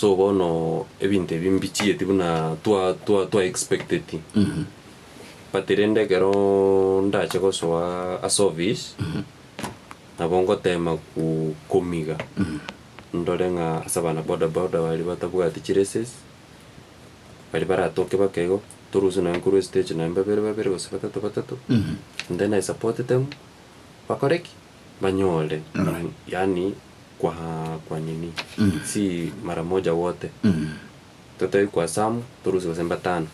So bono ebinto ebi mbichieti buna twa twa twa expecteti. But rende ekero ndache gosoa ase office, nabo ngotema ku komiga, ndore ng'a ase abana boda boda baria batabwati chireses, baria baratoke bake igo, torusie nonye korwa estage nonye babere babere gose batato batato, and then I support them, bakore ki? Banyore, yaani kwa kwa nini, si mara moja wote. Totebi kwa some, torusie gose mbatano,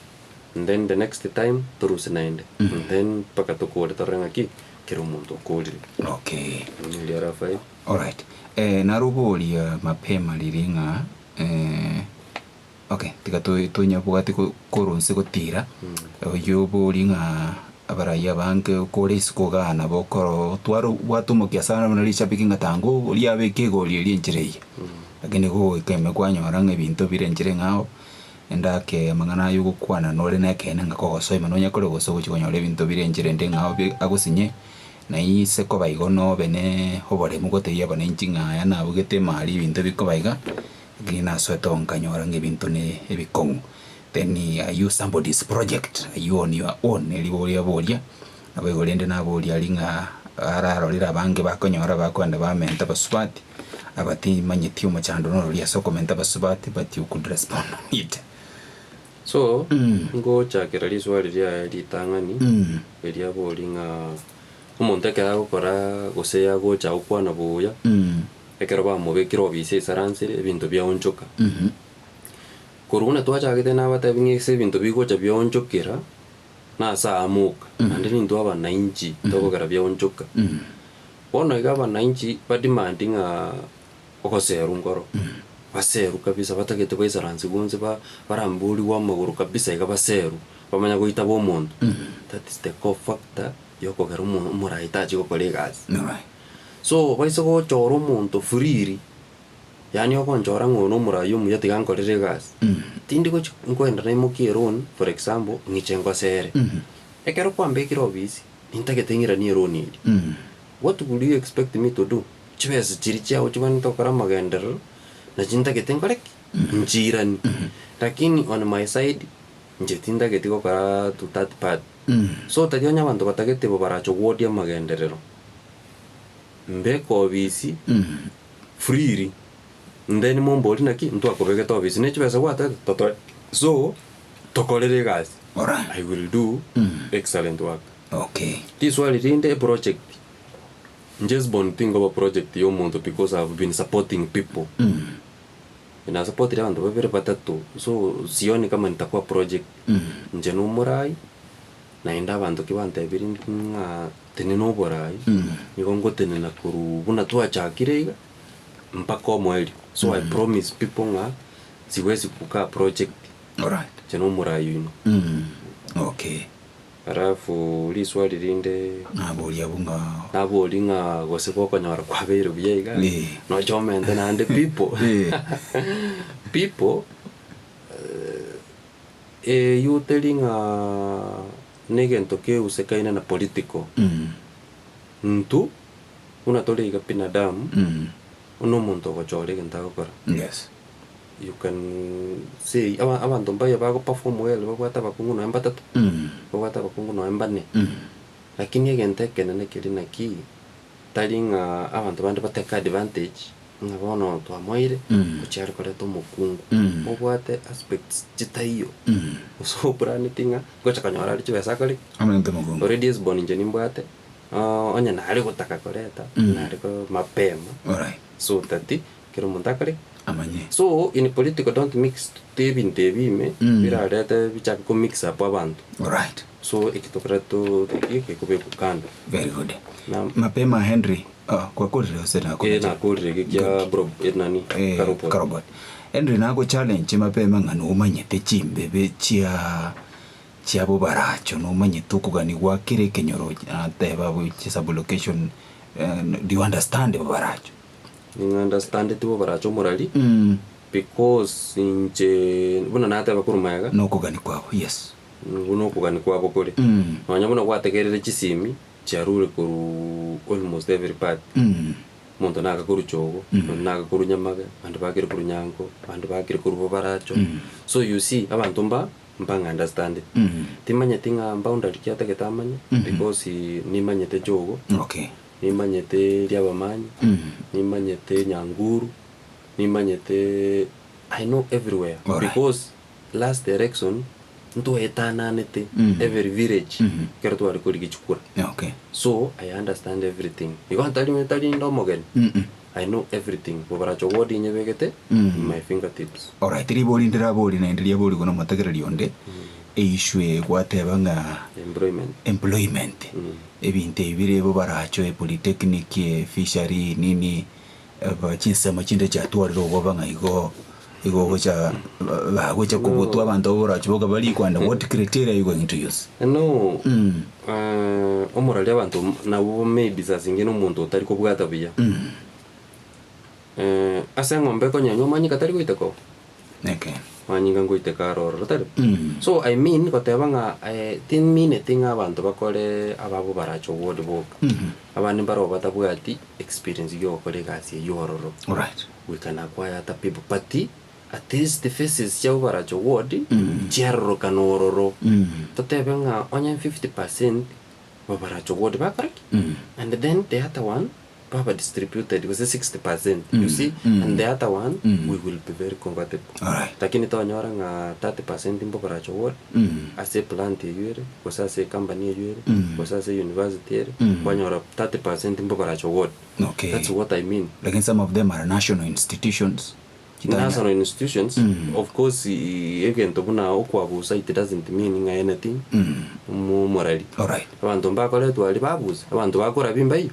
and then the next time torusie naende, and then mpaka tokore torore ng'aki kera omonto okorire. Okay. Erio Rafael. Alright. Eh, naroboria mapema riria ng'a eh, okay, tiga to- tonyabwati ko- korwa inse gotira, oyio oborie ng'a abarai abange okore isiko igaa nabo okoro twaro bwate omokia sana buna rishabiki ng'a tango oria abeke egori eria enchera eye. Lakini gogoika ime kwanyora ng'a ebinto bire enchera eng'ao, endake amang'ana aya ogokwana nore na ekeene ng'a kogosoa ime nonya kore gose ogochia konyora ebinto bire enchera ende eng'ao bi agosinye, na inse koba igo nobe ne oboremu gotebia abananchi ng'a aya nabugete emari ebinto bikoba iga, lakini nasoete oo nkanyora ng'a ebinto ne ebikong'u. Then are you somebody's project? Are you on your own? Eriboria boria, Naboigo rende naboria aria ng'a ararorire abange bakonyora bakoenda bamenta abasubati, aba timanyeti omochando nororia ase okomenta abasubati but you could respond on it. So, ngochakera riswali riaye ritang'ani, erio aborie ng'a omonto ekero agokora gose agocha gokwana buya, ekero bamobekire obisi aisaransire, ebinto biaonchoka. Korwa buna twachagete nabatebi ng'a ase ebinto bigocha biaonchokera, nase aamoka, naende nintwe abanainchi tokogera biaonchoka. Bono iga abanainchi ba demand ng'a ogoserwa nkoro, baserwe kabisa batagete baisaransigwe inse ba baramborigwe amagoro kabisa iga baserwe, bamanya goitaba omonto. That is the core factor ya okogera omo omorai tachia gokora egasi. So baise gochora omonto freely. Yaani ogonchora ng'a oyo nomorai omuya tiga nkorere egasi, tindi gochi nkoenda naimokie eloan for example ng'iche ngosere. Ekero kwambekire ofisi, nintagete ng'iranie eloan eria. What would you expect me to do? Chibesa chiria chiago chibwenerete gokora amagenderero, nachi ntagete nkore ki? Nchiiranie. Lakini on my side, inche tintageti gokora to that part. So tari onye abanto batagete bo barache gwodia amagenderero, mbeke ofisi. Freely, then momborie naki ntwakobegete ofisi ne chibesa gwatoete totoe so tokorere egasi Alright. I will do excellent work. Okay. Riswali rinde eproject, inche Hesbon tinkoba project ya omonto because I have been supporting people. Nasupportire abanto babere batato so sioni kama nitakuwa project. Inche nomorai naende abanto ki bantebirie ng'a Tenena oborai, nigo ngotenena korwa buna twachakire iga mpaka omoerio. So I promise people ng'a siwezi kukaa project Alright. inche na omorai oino. Okay. Alafu riswali rinde Naboria abwo ng'a naboria ng'a gose gokonyora kwabeire buya iga, Eh. noche omente naende people. Eh. People, eywo teri ng'a. Negento keusekaine na political. Intwe buna tore iga binadamu, buna omonto ogochora egento agokora. Yes. You can say aba abanto mbaye bago perform well babwate abakungu nonye mbatato, babwate abakungu nonye mbane. Lakini egento ekenene keria naki, tari ng'a abanto bande ba take advantage. Ng'a bono twamoeire, gochia are koreta omokungu obwate aspects chitaiyo, gose opuraneti ng'a ngocha konyora are chibesa akore ki? Amente omokungu. Already Hesbon inche nimbwate, onye nare gotaka koreta, nare ko mapema, Alright. so that kera omonto akore ki? Amanye. So in political don't mix ebinto ebi ime, birarete bichake ko mix up abanto. Alright. So eki tokoreta to gekobekwa kando. Very good. Na. Mapema Henry. Ah, kwakorire gose Eh, nakomeche? nakorire eke kia bro eh, nani Eh, karobot. karobot. Henry nago challenge mapema ng'a nomanyete chimbebe chia chia bobaracho nomanyete okogania gwa kera ekenyoro nateba abwo chi sublocation eh, do you understand bobaracho? Ning'understandeti bobaracho omorari because inche buna nateba korwa magega Nokogania kwabo, yes. buna okogania kwabo kore. Nonya buna gwategerire chisimi. Chiarure korwa almost every part. Omonto naga korwa Chogo, omonto naga korwa Nyamage, abanto bakire korwa Nyanko, abanto bakire korwa Bobaracho. So you see, abanto mba mbang'understandeti. Timanyeti ng'a boundary ki atagete amanye, because nimanyete Chogo, Okay. nimanyete Riabamanyi, nimanyete Nyanguru, nimanyete I know everywhere Alright. because last election ntwaetananete every village ekero tware korigia chikura. Okay. So I understand everything. Igo ntari ntari inde omogeni. I know everything. Bobaracho ward inyebegete in my fingertips. Alright, ribori ndirabori naende riaborigwe na omotegereri onde, eissue eye gwateba ng'a Employment. employment, ebinto ebi bire bobaracho, epolytechnic, efishery, nini, Aba chinsemo chinde chiatwarire oboba ng'a igo igo ogocha bagocha kobotwa abanto abwo borache boka barikwe and what criteria are you going to use? No, omorari abanto nabo maybe saa zingine omonto otari kobwata buya. Ase eng'ombe ekonyenywa omanyika tari goiteka oo. Ekeene. Manyinga ngoiteka aro ororo tari? So I mean goteba ng'a timineti ng'a abanto bakore ababo barache oward boka. Abande mbaro batabwati experience yogokora egasi eywo ororo. Alright. We can acquire other people but at least the faces chiabo barache oward chiarorokana ororo. Totebe ng'a onye 50% babarache oward bakore ki? And then the other one baba distributed gose 60% you see and the other one we will be very comfortable. Alright. Lakini tonyora ng'a 30% mbokoracha owore ase eplant eywo ere gose ase ecompany eywo ere gose ase university ere kwanyora 30% mbokoracha owore. Okay. That's what I mean. Lakini some of them are national institutions. Chitanya- National institutions of course egento buna okwabusa it doesn't mean ng'a anything omorari. Alright. Abanto mbakoretwe aria babusa, abanto bakorabia mbaiyo.